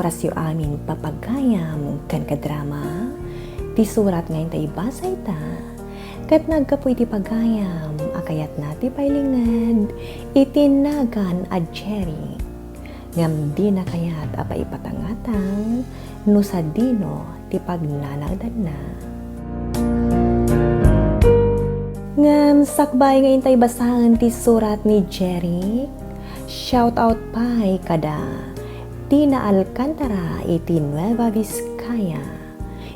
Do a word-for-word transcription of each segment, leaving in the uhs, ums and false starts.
Kasyo amin, papagayam ken kadrama, ti surat nga inta ibasa ita, ket naggapu iti pagayam a kayatna ti pailinged iti nagan a Jerry. Ngem dina kayat a paipatangatang no sadino ti pagnanaedanna. Ngem sakbay nga intay basaen ti surat ni Jerry, shout out pay kada Tina Alcantara iti Nueva Vizcaya,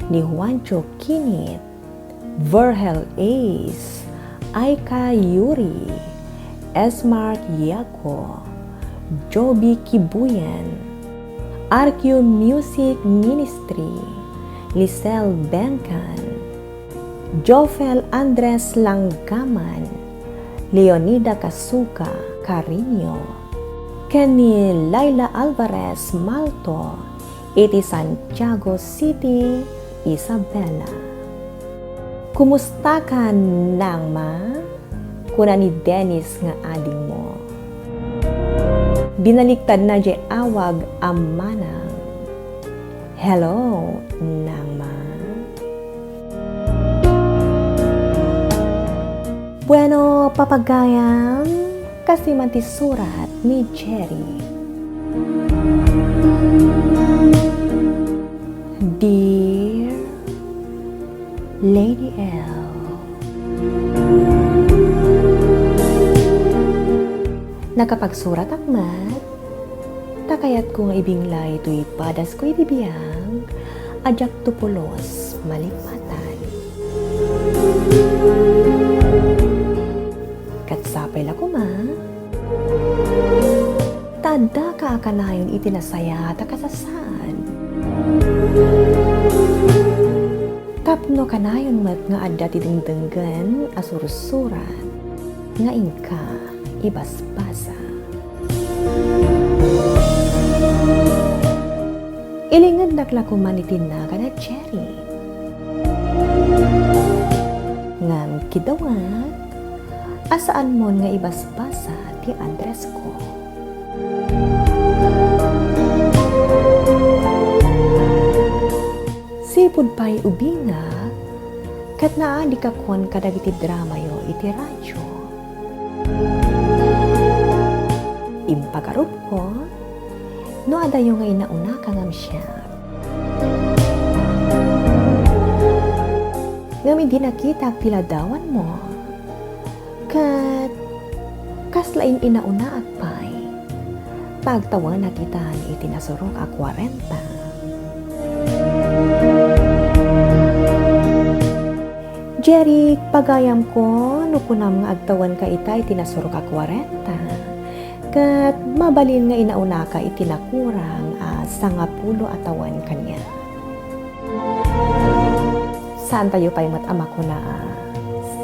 ni Juancho Kinit, Virgel Ace, Aika Yuri, Esmark Yago, Joby Kibuyan, Arcu Music Ministry, Lisel Bengkan, Jofel Andres Langgaman, Leonida Kasuga Cariño, ken ni Laila Alvarez Malto iti Santiago City, Isabela. "Kumustakan, Nangma?" kuna ni Dennis nga adingmo. Binaliktadna diay awag a manang. "Hello, Nangma." Bueno, papagayam, kastoy man ti surat ni Jerry. Dear Lady L, nakapagsuratak met ta kayatko nga ibinglay toy padasko iti biag a diakto pulos malipatan. Ket sapay la koma ta addaka a kanayon iti nasayaat a kasasaad. Tapno kanayon met nga adda ti dengdenggen a sursurat nga inka ibasbasa. Ilingednak la koman iti nagan a Jerry. Ngem kidawat a saanmon nga ibasbasa ti addressko. Sipud pay ubingak ket naadik a kuan kadagiti dramayo iti radio. Impagarupko no adayo nga inaunaka ngem siak. Ngem idi nakitak ti ladawanmo, ket kasla in-inaunaak pay, pagtawenak itan iti nasurok a kuarenta. Jerry, pagayamko no kunam nga agtawenka ita iti nasurok a kuarenta, ket mabalin nga inaunaka iti nakurang a sangapulo a tawen kaniak. Saantayo pay met a makuna a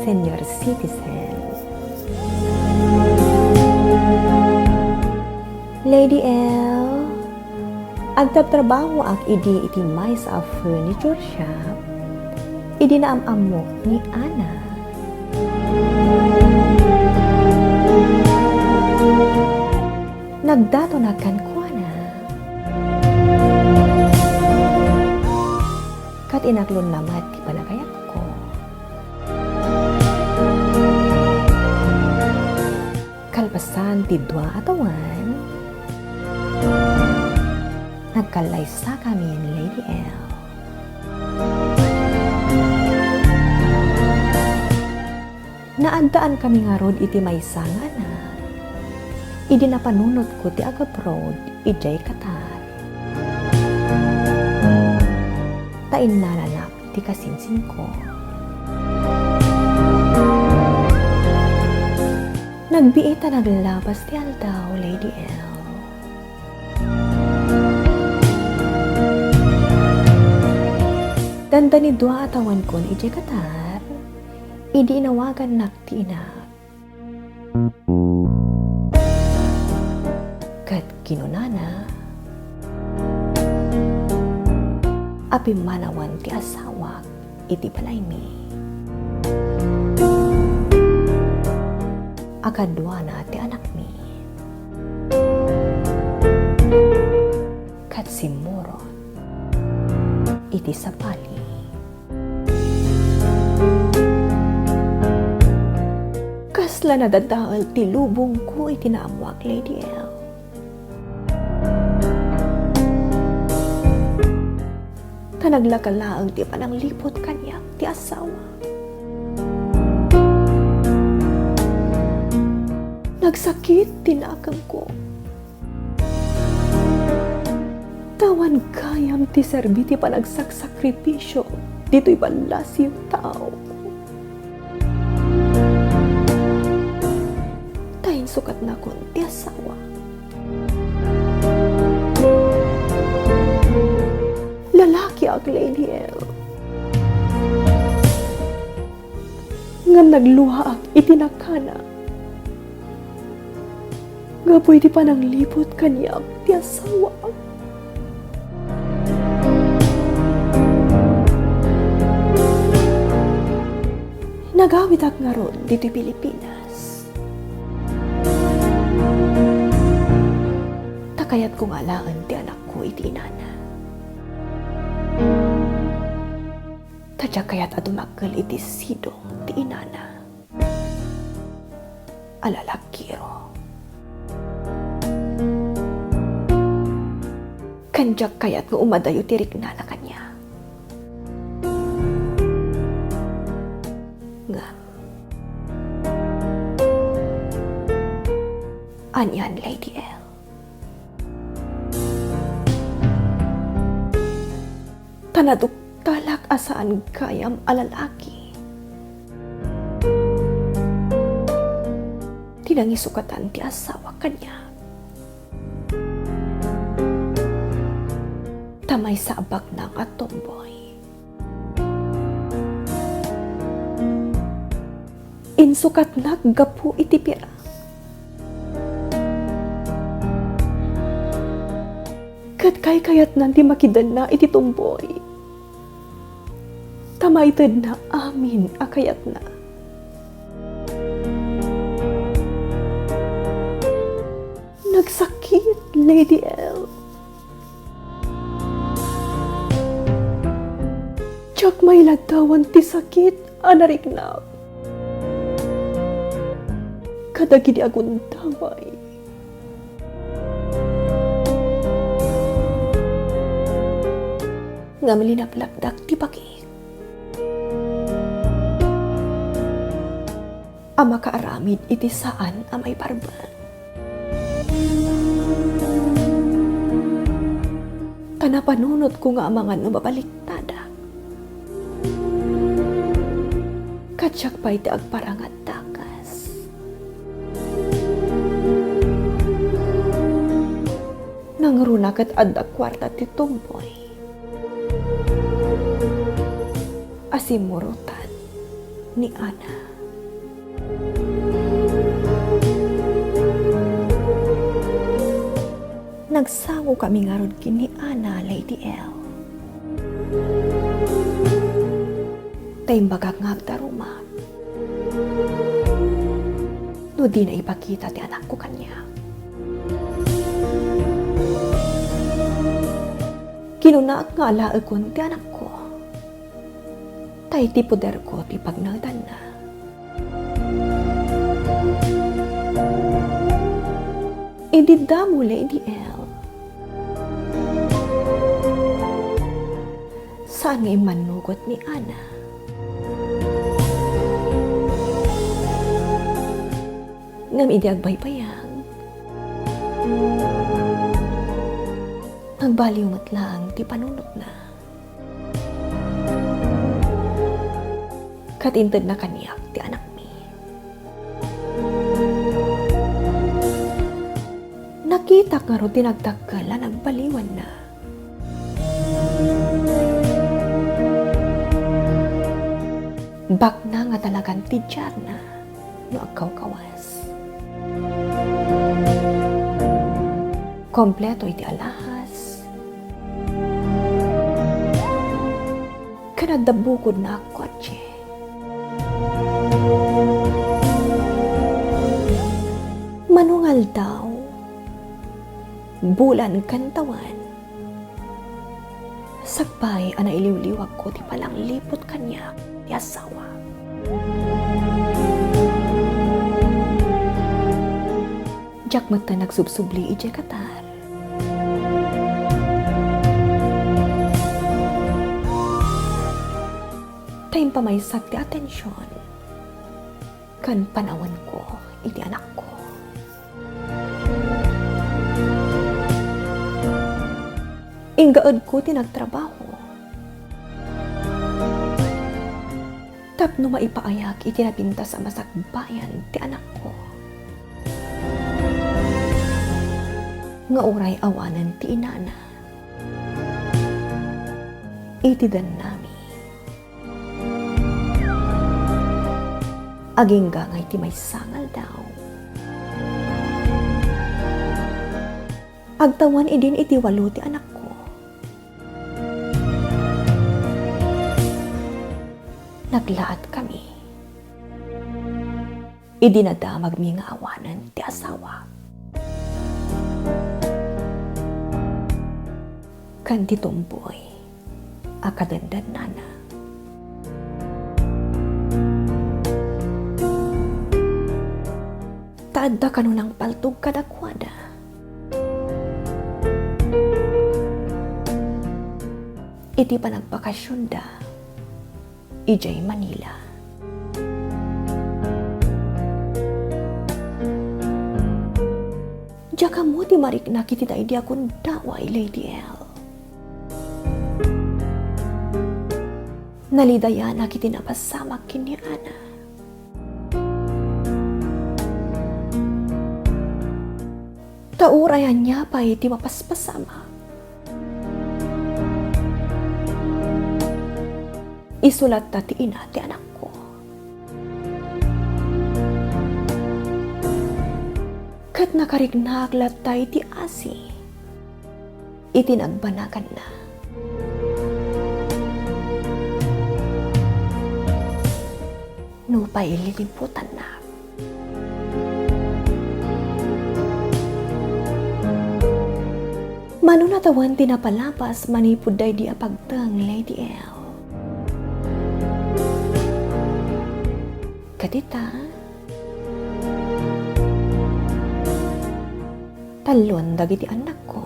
senior citizen. Lady L, agtrabtrabahoak idi iti maysa a furniture shop idi naam-ammok ni Ana. Nagdatonak kenkuana. Ket inaklonna met ti panagayatko. Kalpasan ti dua a tawen, nagkallaysakamin, Lady L. Naaddaankami ngarud iti maysa nga anak idi napanunotko ti agabroad idiay Qatar. Ta innananak ti kasinsinko. Nagbiit a naglabas ti aldaw, Lady L. Dandani dua a tawenkon idiay Qatar, idi inawagannak ti inak. Ket kinunana a pimmanawen ti asawak iti balaymi a kaduana ti anakmi. Ket simmuno ti sabali. Kasla nadadael ti lubongko iti naammoak, Lady L. Ta naglaka laeng ti panangliput kaniak ti asawa. Nagsakit ti nakemko. Awan gayam ti serbi ti panagsaksakripisio ditoy ballasiw tao. Ta insukatnakon ti asawa. Lalakiak, Lady L. Ngem nagluaak iti nakana. Gapu iti panangliput kaniak ti asawa. Nagawitak ngarud ditoy Pilipinas. Ta kayatko nga alaen ti anakko iti inana. Ta diak kayat a dumakkel iti sidong ti inana a lalakiro. Ken diak kayat nga umadayo ti riknana kaniak. Ngem, anian, Lady L. Ta naduktalak a saan gayam a lalaki ti nangisukatan ti asawa kaniak. Ta maysa a baknang a tomboy. Insukatnak gapu iti pirak. Ket kaykayatnan ti makidenna iti tomboy. Ta maitedna amin a kayatna. Nagsakit, Lady L. Diak mailadawan ti sakit a nariknak kadagidi a gundaway. Ngem linaplapdak ti bagik a makaaramid iti saan a maibarbeng. Ta napanunotko nga amangan no mabaliktadak. Ket siak pay ti agparangaddakas. Nangruna ket adda kuarta ti tomboy a simmurotan ni Ana. Nagsangokami ngarud ken ni Ana, Lady L. Ta imbagak nga agdarumak no dina ipakita ti anakko kaniak. Kinunaak nga alaekon ti anakko, ta iti poderko ti pagnaedanna. Idi damo, Lady L, saan nga immannugot ni Ana. Ngem idi agbaybayag, agbaliw met laeng ti panunotna. Ket intedna kaniak ti anakmi. Nakitak ngarud ti nagdakkel a nagbaliwanna. Baknang nga talagan ti diarna no agkawkawas. Kompleto iti alahas. Ken adda bukodna a kotse. Mano nga aldaw, bulan ken tawen, Sakbay a nailiwliwagko ti panangliput kaniak ti asawa. Diak metten nagsubsubli idiay Qatar. Ta impamaysak ti atension ken panawenko iti anakko. Inggaedko ti nagtrabaho tapno maipaayak iti napintas a masakbayan ti anakko nga uray awanen ti inana iti dannami. Agingga nga iti maysa nga aldaw, agtawen idin iti walo ti anakko, naglaat kami idi nadamagmi nga awanen ti asawa ken ti tumboy a kadendennana. Ta adda kano nangpaltog kadakuada iti panagbakasionda idiay Manila. Diak ammo ti mariknak iti daydi a gundaway, Lady L. Nalidayanak iti napasamak ken ni Ana. Ta uray ania pay ti mapaspasamak, isu latta ti ina ti anakko. Ket nakariknaak latta iti asi iti nagbanaganna. Nupay liliputannak. Mano natawen ti napalapas manipud daydi a pagteng, Lady L? Ket ita, talloen dagiti annakko.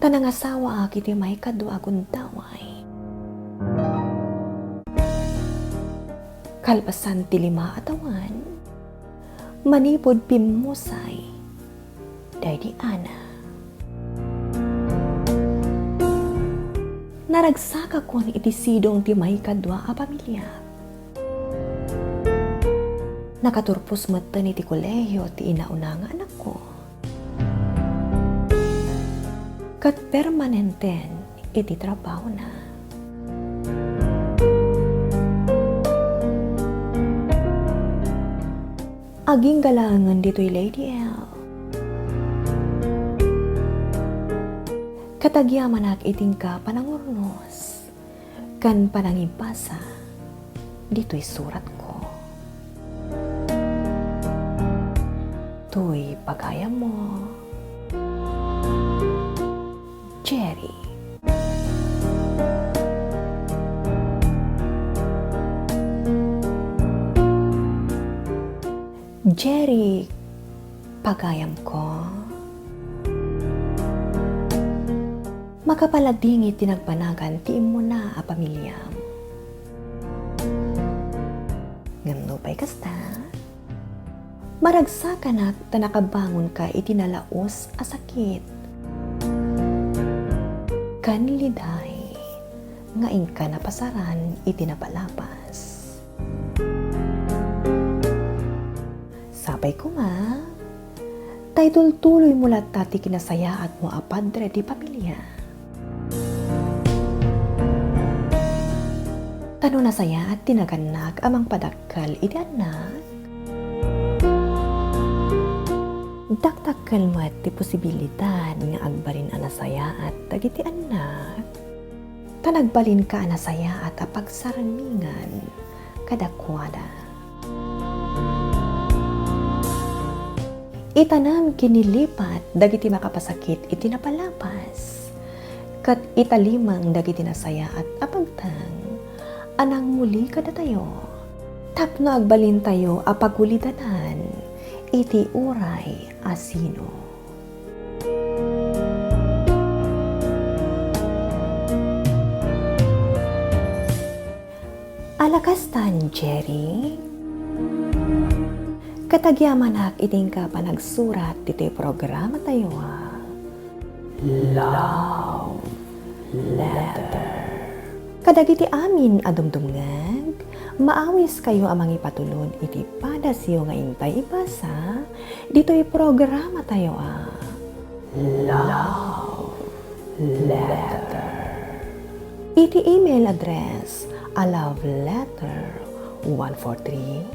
Ta nangasawaak iti maikadua a gundaway. Kalpasan ti lima a tawen, manipud pimmusay daydi Ana, naragsakakon iti sidong ti maikadua a pamiliak. Nakaturpos metten iti kolehio ti inauna nga anakko. Ket permanenten iti trabahona. Agingga laengen ditoy, Lady L. Ket agyamanak iti inka panangurnos ken panangibasa ditoy suratko. Toy pagayammo, Jerry. Jerry, pagayamko. Makapaladingit ti nagbanagan ti immuna a pamiliam. Ngem nupay kasta, maragsakanak ta nakabangonka iti nalaus a sakit ken liday nga inka napasaran iti napalapas. Sapay koma, ta itultuloymo latta ti kinasayaatmo a padre di pamilia. Ta no nasayaat ti nagannak a mangpadakkel iti annak, dakdakkel met ti posibilidad nga agbalin a nasayaat dagiti annak. Ta nagbalinka a nasayaat a pagsarmingan kadakuada. Itanam ken ni lipat dagiti makapasakit iti napalapas, ket italimeng dagiti nasayaat a pagteng a nangnguli kadatayo, tapno agbalintayo a pagulidanan iti uray a sino. Ala kastan, Jerry? Ket agyamanak iti inka panagsurat ditoy programatayo a Love Letter. Kadagiti amin a dumdumngeg, maawiskayo a mangipatulod iti padasyo nga intay ibasa ditoy programatayo a Love Letter. Iti email address a love letter one four three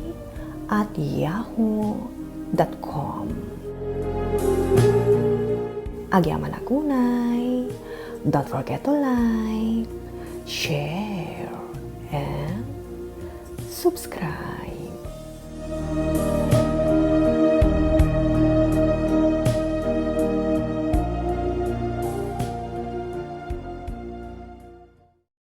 at yahoo dot com. Agyamanak unay, don't forget to like, share, and subscribe.